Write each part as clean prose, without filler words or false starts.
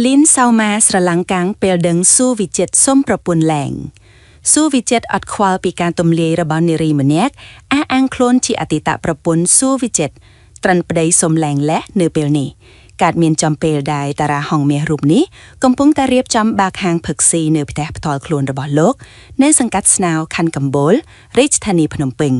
លីនសៅម៉ាស្រឡាំងកាំងពេលដឹងសួវិចិត្រសុំប្រពន្ធឡើងសួវិចិត្រអត់ខ្វល់ពីការទំលាយរបស់នារីម្នាក់អះអាងខ្លួនជាអតីតប្រពន្ធសួវិចិត្រត្រិនប្តីសុំលែងលះនៅពេលនេះកើតមានចំពេលដែលតារាហងមាសរូបនេះកំពុងតែរៀបចំបាកហាងផឹកស៊ីនៅផ្ទះផ្ទាល់ខ្លួនរបស់លោកនៅសង្កាត់ស្នោខណ្ឌកំបូលរាជធានីភ្នំពេញ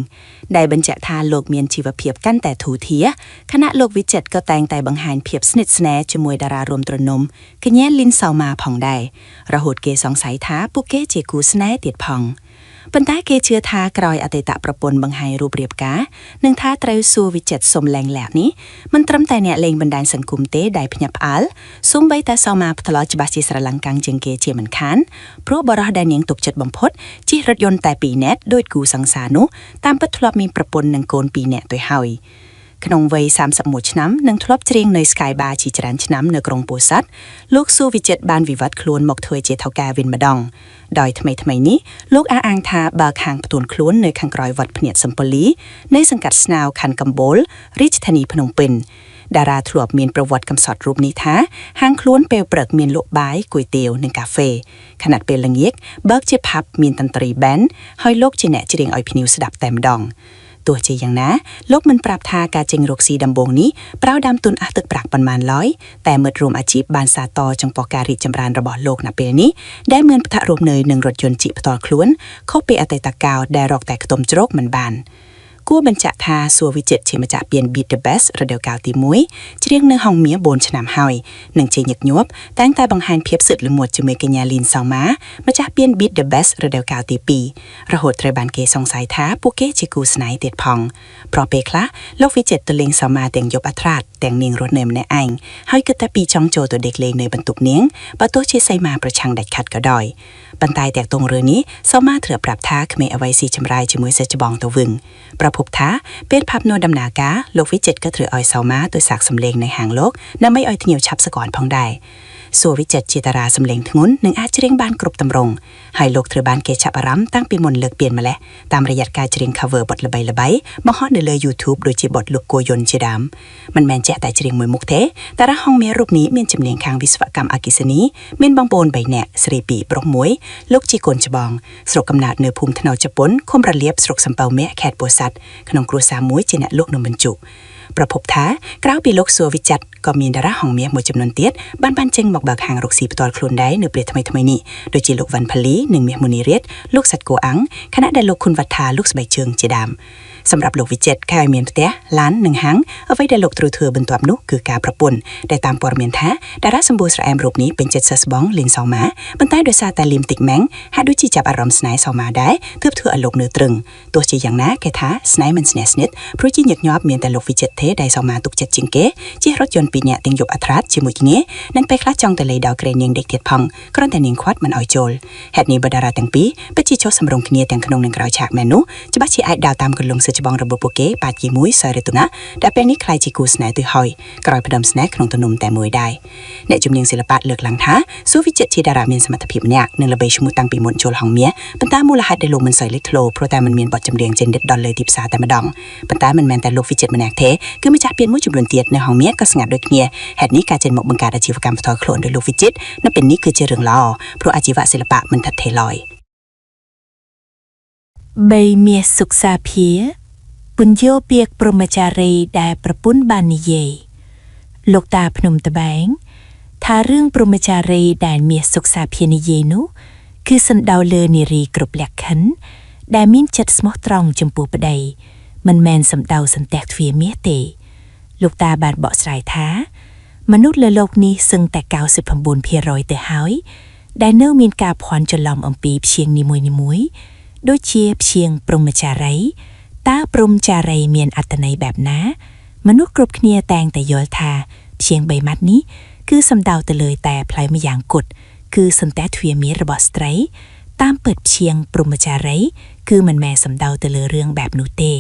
ដែលបញ្ជាក់ថាលោកមានជីវភាពកាន់តែធូរធារខណៈលោកវិចិត្រក៏តែងតែបង្ហាញភាពស្និទ្ធស្នាលជាមួយតារារួមទ្រនំកញ្ញាលីនសៅម៉ាផងដែររហូតគេសង្ស័យថាពួកគេជាគូស្នេហ៍ទៀតផងប៉ុន្តែគេជឿថាក្រោយអតីតប្រពន្ធបង្ហាញរូបរាបការនិងថាត្រូវសួរវិចិត្រសុំលែងលះនេះមិនត្រឹមតែអ្នកលេងបណ្ដាញសង្គមទេដែលភ្ញាក់ផ្អើលសូម្បីតែសោមាផ្ទាល់ច្បាស់ជាស្រឡាំងកាំងជាងគេជាមិនខានព្រោះបរិះដែលនាងទុកចិត្តបំផុតជិះរថយន្តតែ2នាក់ដោយគូសង្សារនោះតាមពិតធ្លាប់មានប្រពន្ធនិងកូន2នាក់ទៅហើយក្នុងវ័យ31ឆ្នាំនិងធ្លាប់ច្រៀងនៅ Sky Bar ជាច្រើនឆ្នាំនៅក្រុងពោធិ៍សាត់លោកសួវិចិត្របានវិវត្តខ្លួនមកធ្វើជាថៅកែវិញម្ដងដោយថ្មីថ្មីនេះលោកអះអាងថាបើកហាងផ្ទួនខ្លួននៅខាងក្រោយវត្តភ្នែកសំពលីនៅសង្កាត់ស្នោខណ្ឌកំបូលរាជធានីភ្នំពេញតារាធ្លាប់មានប្រវត្តិកំសត់រូបនេះថាហាងខ្លួនពេលព្រឹកមានលក់បាយគុយទាវនិងកាហ្វេខណៈពេលល្ងាចបើកជាផាប់មានតន្ត្រីបែនហើយលោកជាអ្នកច្រៀងឲ្យភ្ញៀវស្ដាប់តែម្ដងទោះជាយ៉ាងណាលោកមិនប្រាប់ថាការចេញរកស៊ីដំបូងនេះប្រៅដើមទុនអស់ទឹកប្រាក់ប៉ុន្មានឡើយតែមិត្តរួមអាជីពបានសាទរចំពោះការរីកចម្រើនរបស់លោកនៅពេលនេះដែលមានផ្ទះរួមនៅនឹងរថយន្តជិះផ្ទាល់ខ្លួនខុសពីអតីតកាលដែលរកតែខ្ទមជ្រោកមិនបានគួរបញ្ជាក់ថាសួរវិចិត្រជាម្ចាស់ពាន Beat the Best រដូវកាលទី1ច្រៀងនៅហងមាស4ឆ្នាំហើយនិងជាញឹកញាប់តែងតែបង្ហាញភាពសិតល្មួតជាមួយកញ្ញាលីនសៅម៉ាម្ចាស់ពាន Beat the Best រដូវកាលទី2រហូតត្រូវបានគេសង្ស័យថាពួកគេជាគូស្នេហ៍ទៀតផងព្រោះពេលខ្លះលោកវិចិត្រទៅលេងសៅម៉ាទាំងយប់អត្រាតទាំងនាងរស់នៅម្នាក់ឯងហើយគិតតែពីចង់ចូលទៅដេកលេងនៅបន្ទប់នាងបើទោះជាសីមាប្រឆាំងដាច់ខាត់ក៏ដោយប៉ុន្តែតាក់ទងរឿងនេះសៅម៉ាត្រូវប្រាប់ថាគ្មានអ្វីស៊ីចម្រាយជាមួយសិស្សច្បងទៅវិញប្រភពថាពេលផាប់នោះដំណើរការលោកវិចិត្រក៏ត្រូវឲ្យសៅម៉ាទៅសាកសម្លេងនៅហាងលោកដើម្បីឲ្យភ្ញៀវឆាប់ស្គាល់ផងដែរសួរវិចិត្រជាតារាសម្លេងធ្ងន់និងអាចច្រៀងបានគ្រប់ទម្រង់ហើយលោកត្រូវបានគេចាប់អារម្មណ៍តាំងពីមុនលើកពៀនម្លេះតាមរយៈការច្រៀង cover បទល្បីៗបង្ហោះនៅលើ YouTube ដូចជាបទលោកគោយន្តជាដើមមិនមែនចេះតែច្រៀងមួយមុខទេតារាហងមាសរូបនេះមានជំនាញខាងវិស្វកម្មអគ្គិសនីមានបងប្អូន3នាក់ស្រី2ប្រុស1លោកជាកូនច្បងស្រុកកំណើតនៅភូមិថ្នោតជប៉ុនឃុំរលៀបស្រុកសំពៅមាក់ខេត្តពោធិ៍សាត់ក្នុងគ្រួសារមួយជាអ្នកលក់នំបញ្ជុកប្រភពថាក្រៅពីលោកសួរវិចិត្រក៏មានតារាហងមាសមួយចំនួនទៀតបានចេញមកបើកហាងរកស៊ីផ្ទាល់ខ្លួនដែរនៅពេលថ្មីៗនេះដូចជាលោកវ៉ាន់ផលីនិងមាសមុនីរាជលោកសាត់គោអាំងខណៈដែលលោកខុនវត្ថាលោកស្បែកជើងជាដើមសម្រាប់លោកវិចិត្រខែឲ្យមានផ្ទះឡាននិងហាងអ្វីដែលលោកត្រូវធ្វើបន្ទាប់នោះគឺការប្រពន្ធដែលតាមព័ត៌មានថាតារាសម្បូរស្រអែមរូបនេះពេញចិត្តសិស្សបងលីនសៅម៉ាប៉ុន្តែដោយសារតែលីមតិចម៉ាំងហាក់ដូចជាចាប់អារម្មណ៍ស្នេហ៍សៅម៉ាដែរទើបធ្វើឲ្យលោកនៅទ្រឹងទោះជាយ៉ាងណាគេថាស្នេហ៍មិនស្នេហ៍ស្និទ្ធព្រោះជាញឹកញាប់មានតែលោកវិចិត្រទេដែលសៅម៉ាទុកចិត្តជាងគេជិះរថយន្តពីរនាក់ទាំងយប់អត្រាតជាមួយគ្នានិងពេលខ្លះចង់ទៅលេងដល់ក្រែនាងដេកទៀតផងគ្រាន់តែនាងខាត់មិនឲ្យចូលហេតុនេះបដារាទាំងពីរពិតជាចុះសម្រុងគ្នាទាំងក្នុងនិងក្រៅឆាកមែននោះច្បាស់ជាអាចដើរតាមកន្លងសិស្សច្បងរបស់ពួកគេបាច់ជាមួយសយរតនាដែលពេលនេះក្លាយជាគូស្នេហ៍ទៅហើយក្រោយផ្ដើមស្នេហ៍ក្នុងទំនុំតែមួយដែរអ្នកជំនាញសិល្បៈលើកឡើងថាសួរវិចិត្រជាតារាមានសមត្ថភាពម្នាក់និងល្បីឈ្មោះតាំងពីមុនចូលហងមាសប៉ុន្តែមូលហេតុដែលលោកមិនសូវលេចធ្លោព្រោះតែមិនមានបទចម្រៀងចេញដិតដល់លើទីផ្សារតែម្ដងប៉ុន្តែមិនមែនតែលោកវិចិត្រម្នាក់ទេគឺម្ចាស់ពានមួយចំនួនទៀតនៅហងមាសក៏ស្ងាត់ដូចគ្នាហេតុនេះការចេញមកបង្កើតអាជីវកម្មផ្ទាល់ខ្លួនដោយលោកវិចិត្រនៅពេលនេះគឺជារឿងល្អព្រោះអាជីវៈសិល្បៈមិនថិតថេរឡើយ បីមាសសុខសាភាពន្យោពាក្យព្រហ្មចារីដែលប្រពន្ធបាននិយាយលោកតាភ្នំត្បែងថារឿងព្រហ្មចារីដែលមាសសុខសាភានិយាយនោះគឺសំដៅលើនារីគ្រប់លក្ខខណ្ឌដែលមានចិត្តស្មោះត្រង់ចំពោះប្តីមិនមែនសំដៅសន្ទះទ្វារមាសទេលោកតាបានបកស្រាយថាមនុស្សលើលោកនេះសឹងតែ 99% ទៅហើយដែលនៅមានការភ័ន្តច្រឡំអំពីព្យាង្គនីមួយៗដូចជាព្យាង្គព្រហ្មចារីតើព្រហ្មចារីមានអត្ថន័យបែបណាមនុស្សគ្រប់គ្នាតែងតែយល់ថាព្យាង្គបីម៉ាត់នេះគឺសំដៅទៅលើតែផ្លូវម្យ៉ាងគត់គឺសន្ទះទ្វារមាសរបស់ស្ត្រីតាមពិតព្យាង្គព្រហ្មចារីគឺមិនមែនសំដៅទៅលើរឿងបែបនោះទេ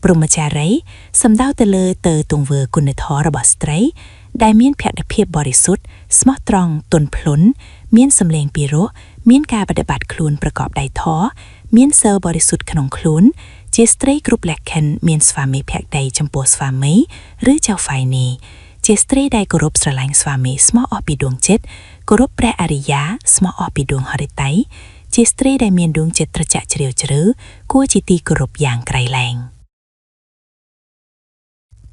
ព្រហ្មចារីសំដៅទៅលើទៅទង្វើគុណធម៌របស់ស្ត្រីដែលមានភក្តិភាពបរិសុទ្ធស្មោះត្រង់ទន់ភ្លន់មានសម្លេងពីរោះមានការបដិបត្តិខ្លួនប្រកបដោយធម៌មានសិលបរិសុទ្ធក្នុងខ្លួនជាស្ត្រីគ្រប់លក្ខខណ្ឌមានស្វាមីភក្តីចំពោះស្វាមីឬចៅហ្វាយនី ជាស្ត្រីដែលគោរពស្រឡាញ់ស្វាមីស្មោះអស់ពីដួងចិត្តគោរពព្រះអរិយាស្មោះអស់ពីដួងហឫទ័យជាស្ត្រីដែលមានដួងចិត្តត្រជាក់ជ្រាលជ្រៅគួរជាទីគោរពយ៉ាងក្រៃលែង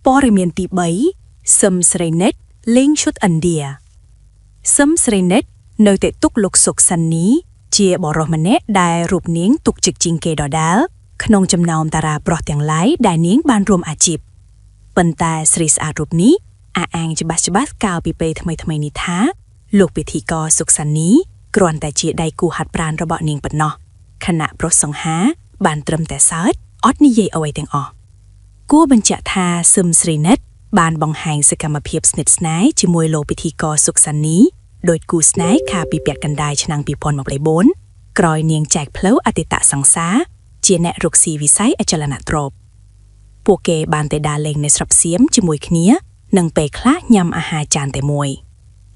ព័ត៌មានទី3សឹមស្រីនិតលេងឈុតឥណ្ឌាសឹមស្រីនិតនៅតែទុកលោកសុកសាន់នីជាបរិសម្នាក់ដែលរូបនាងទុកជឹកជាងគេដដែលក្នុងចំណោមតារាប្រុសទាំងឡាយដែលនាងបានរួមអាជីពប៉ុន្តែស្រីស្អាតរូបនេះអះអាងច្បាស់ច្បាស់កាលពីពេលថ្មីៗនេះថាលោកពិធីករសុកសាន់នីគ្រាន់តែជាដៃគូហាត់ប្រាណរបស់នាងប៉ុណ្ណោះខណៈប្រុសសង្ហាបានត្រឹមតែសើចអត់និយាយអ្វីទាំងអស់ គួរបញ្ជាក់ថាសឹមស្រីនិតបានបង្ហាញសកម្មភាពស្និទ្ធស្នាលជាមួយលោកពិធីករសុកសានីដោយគូស្នេហ៍កាលពីពាក់កណ្ដាលឆ្នាំ2024ក្រោយនាងចែកផ្លូវអតីតសង្សារជាអ្នករកស៊ីវិស័យអចលនទ្រព្យពួកគេបានទៅដើរលេងនៅស្រុកសៀមជាមួយគ្នានិងពេលខ្លះញ៉ាំអាហារចានតែមួយ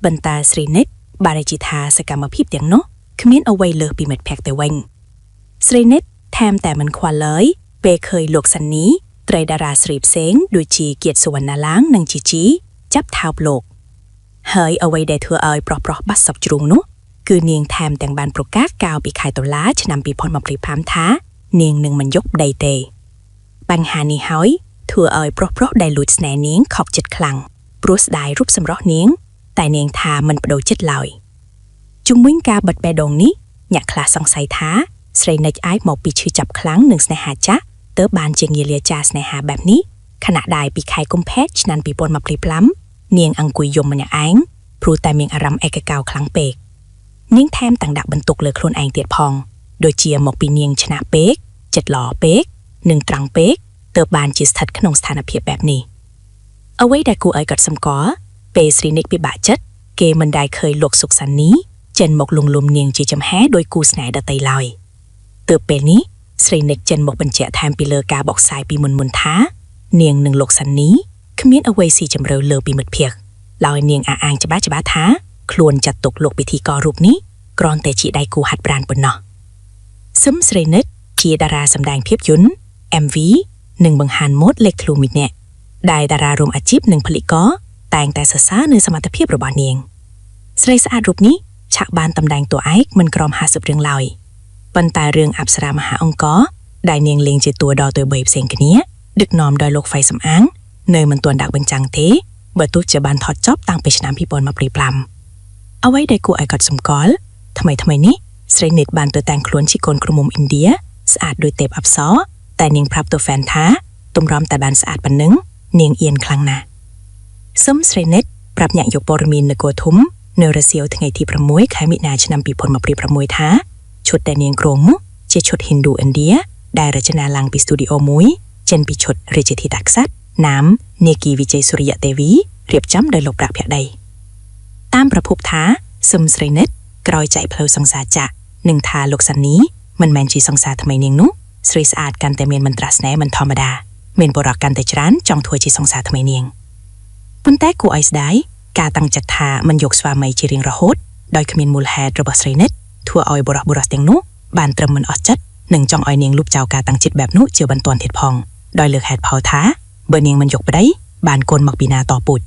បន្តែស្រីនិតបាននិយាយថាសកម្មភាពទាំងនោះគ្មានអ្វីលើសពីមិត្តភក្តិទៅវិញស្រីនិតថែមតែមិនខ្វល់ឡើយពេលឃើញលោកសានី ត្រីតារាស្រីផ្សេងដូចជាគៀតសុវណ្ណាឡាងនិងជីជីចាប់ថោបលោកហើយអ្វីដែលធ្វើឲ្យប្រុសប្រុសបាត់សពជ្រុងនោះគឺនាងថែមទាំងបានប្រកាសកាលពីខែតុលាឆ្នាំ2025ថានាងនឹងមិនយកប្តីទេបញ្ហានេះហើយធ្វើឲ្យប្រុសប្រុសដែលលួចស្នេហ៍នាងខកចិត្តខ្លាំងព្រោះស្ដាយរូបសម្រស់នាងតែនាងថាមិនបដូរចិត្តឡើយជុំវិញការបិទបេះដូងនេះអ្នកខ្លះសង្ស័យថាស្រីនិចអាចមកពីឈឺចាប់ខ្លាំងនឹងស្នេហាចាស់ទើបបានជាងាលាចាស្នេហាបែបនេះខណៈដែលពីខែកុម្ភៈឆ្នាំ2025នាងអង្គុយយំម្នាក់ឯងព្រោះតែមានអារម្មណ៍ឯកកោខ្លាំងពេកនាងថែមទាំងដាក់បន្ទុកលើខ្លួនឯងទៀតផងដូចជាមកពីនាងឆ្នះពេកចិត្តល្អពេកនិងត្រង់ពេកទើបបានជាស្ថិតក្នុងស្ថានភាពបែបនេះអ្វីដែលគួរឲ្យកត់សម្គាល់ពេលស្រីនិចពិបាកចិត្តគេមិនដែលឃើញលោកសុកសានីចេញមកលងលំនាងជាចំហែដោយគូស្នេហ៍ដទៃឡើយទើបពេលនេះស្រីនិចចេញមកបញ្ជាក់ថែមពីលើការបកស្រាយពីមុនមុនថានាងនិងលោកសានីគ្មានអ្វីស៊ីជម្រៅលើពីមិត្តភក្តិឡើយនាងអះអាងច្បាស់ច្បាស់ថាខ្លួនចាត់ទុកលោកពិធីកររូបនេះគ្រាន់តែជាដៃគូហាត់ប្រាណប៉ុណ្ណោះសឹមស្រីនិចជាតារាសម្ដែងភាពយន្ត MV និងបង្ហាញម៉ូដលេខធ្លូមួយនាក់ដែលតារារួមអាជីពនិងផលិតករតែងតែសរសើរនៅសមត្ថភាពរបស់នាងស្រីស្អាតរូបនេះឆាក់បានតំណែងតួឯកមិនក្រោម50រឿងឡើយប៉ុន្តែរឿងអប្សរាមហាអង្គរដែលនាងលេងជាតួដ៏ទៅបីផ្សេងគ្នាដឹកនាំដោយលោកហ្វៃសំអាងនៅមិនទាន់ដាក់បញ្ចាំងទេបើទោះជាបានថតចប់តាំងពីឆ្នាំ2025អ្វីដែលគួរឲ្យកត់សម្គាល់ថ្មីថ្មីនេះស្រីនិតបានទៅតាំងខ្លួនជាកូនក្រមុំឥណ្ឌាស្អាតដូចទេពអប្សរតែនាងប្រាប់ទៅហ្វេនថាទម្រាំតែបានស្អាតប៉ុណ្ណឹងនាងអៀនខ្លាំងណាស់សឹមស្រីនិតប្រាប់អ្នកយកព័ត៌មាននគរធំនៅរសៀលថ្ងៃទី6ខែមិនិនាឆ្នាំ2026ថាឈុតដែលនាងគ្រងមកជាឈុតហិណ្ឌូឥណ្ឌាដែលរចនាឡើងពីស្ទូឌីអូមួយចេញពីឈុតរាជធីតាក្សត្រណាមនាគីវិជ័យសូរិយទេវីរៀបចំដោយលោកប្រាក់ភក្តីតាមប្រភពថាសឹមស្រីនិតក្រោយចែកផ្លូវសង្សារចាក់និងថាលោកសានីមិនមែនជាសង្សារថ្មីនាងនោះស្រីស្អាតកាន់តែមានមន្ត្រាស្នេហ៍មិនធម្មតាមានបរិកកាន់តែច្រើនចង់ធ្វើជាសង្សារថ្មីនាងប៉ុន្តែគួរឲ្យស្ដាយការតាំងចិត្តថាមិនយកស្វាមីជារៀងរហូតដោយគ្មានមូលហេតុរបស់ស្រីនិតធ្វើឲ្យបរិសទាំងនោះបានត្រឹមមិនអស់ចិត្តនិងចង់ឲ្យនាងលុបចោលការតាំងចិត្តបែបនោះជាបន្ទាន់ទៀតផងដោយលើកហេតុផលថាបើនាងមិនយកប្តីបានកូនមកពីណាតពូជ